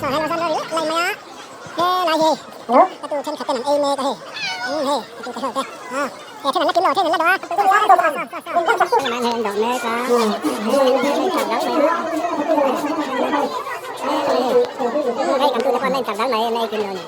Aw hello zan ri lai mai a he lai hi ka tu thenkhat ten an ei mek a hei umm hei ka tu te ho te aw he then an la kim lo then an la dawh a lamah hian an dawh mek a hei kan tu te pawh an la inchak dal mai an la ei kim lo a ni.